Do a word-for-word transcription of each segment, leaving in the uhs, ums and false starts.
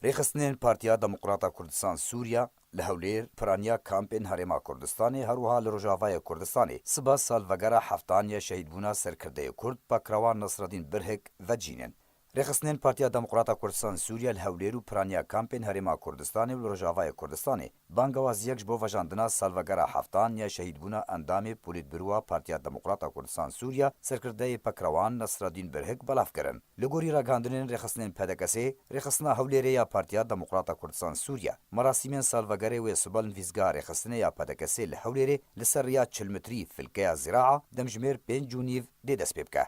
Rêxistinên Partiya Demokrata Kurdistan Sûriya li Hewlêr piraniya kampên Herêma Kurdistanê, her wiha li Rojavayê Kurdistanê siba salvegera heftan ya şehîdbûna serkirdeyê Kurd Pakrewan Nasreddîn Birhik vecînin. Rêxistinên Partiya Demokrata Kurdistan Sûriya li Hewlêr û piraniya kampên Herêma Kurdistanê û li Rojavayê Kurdistanê bangewaziyek ji bo vejandina salvegera heftan ya şehîdbûna endamê Polîtbîroya Partiya Demokrata Kurdistan Sûriya, serkirdeyê Pakrewan Nasreddîn Birhik belav kirin. Li gorî ragihandinên rêxistinên P D K S'ê, rêxistina Hewlêrê ya Partiya Demokrata Kurdistan Sûriya, merasîmên salvegerê wê siba li nivîzgeha rêxistinê ya P D K S'ê li Hewlêrê li ser riya çil metrî Filkeya Zîraa, demjimêr pênc û nîv dê dest pê bike.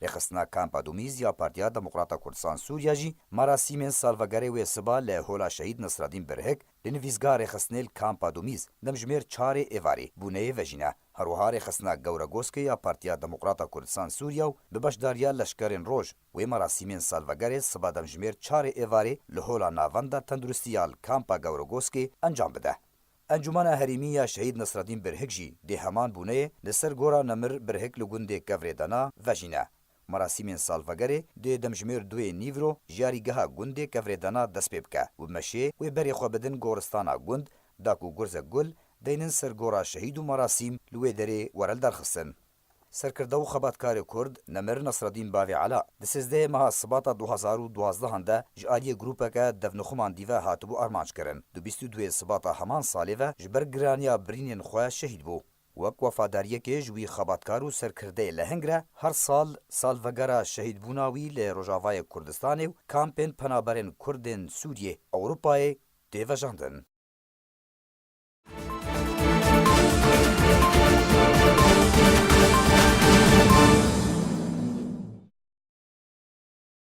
Rêxistina Kampa Dumîz ya Partiya Demokrata Kurdistan Sûriya jî merasîmên salvegerê wê siba li Hola Şehîd Nasreddîn Birhik li nivîzgeha rêxistinê li Kampa Dumîz, demjimêr çarê êvarê, bûneyê vejîne. Her wiha rêxistina Gewregoskê ya Partiya Demokrata Kurdistan Sûriya û bi beşdariya Leşkerên Roj wê merasîmên salvegerê siba demjimêr çarê êvarê li Hola Navenda Tenduristiya li Kampa Gewregoskê encam bide. Encûmena Herêmî ya Şehîd Nasreddîn Birhik jî dê heman bûneyê li ser gora Nemir Birhik li gundê Kevrê Dena vejîne. Merasîmên salvegerê dê demjimêr duyê nîvro ji yarîgeha gundê Kevrê Dena dest pê bike û meşê wê berê xwe bidin goristana gund, da ku gurzek gul deynin ser gora şehîd û merasîm li wê derê were lidarxistin. Serkirde û xebatkarê Kurd Nemir Nasreddîn Bavê Ela di sêzdehê meha Sibata du hazar û duwazdeh de ji aliyê grûpeke devnixuman dî ve hatibû armanc kirin. Di bîst û duyê Sibata heman salê ve ji ber giraniya birînên xwe şehîd bû. Wek wefadariyekê ji wî xebatkar û serkirdeyê leheng re her sal salvegera şehîdbûna wî li Rojavayê Kurdistanê û kampên penaberên Kurdên Sûriyê, Ewropayê tê vejandin.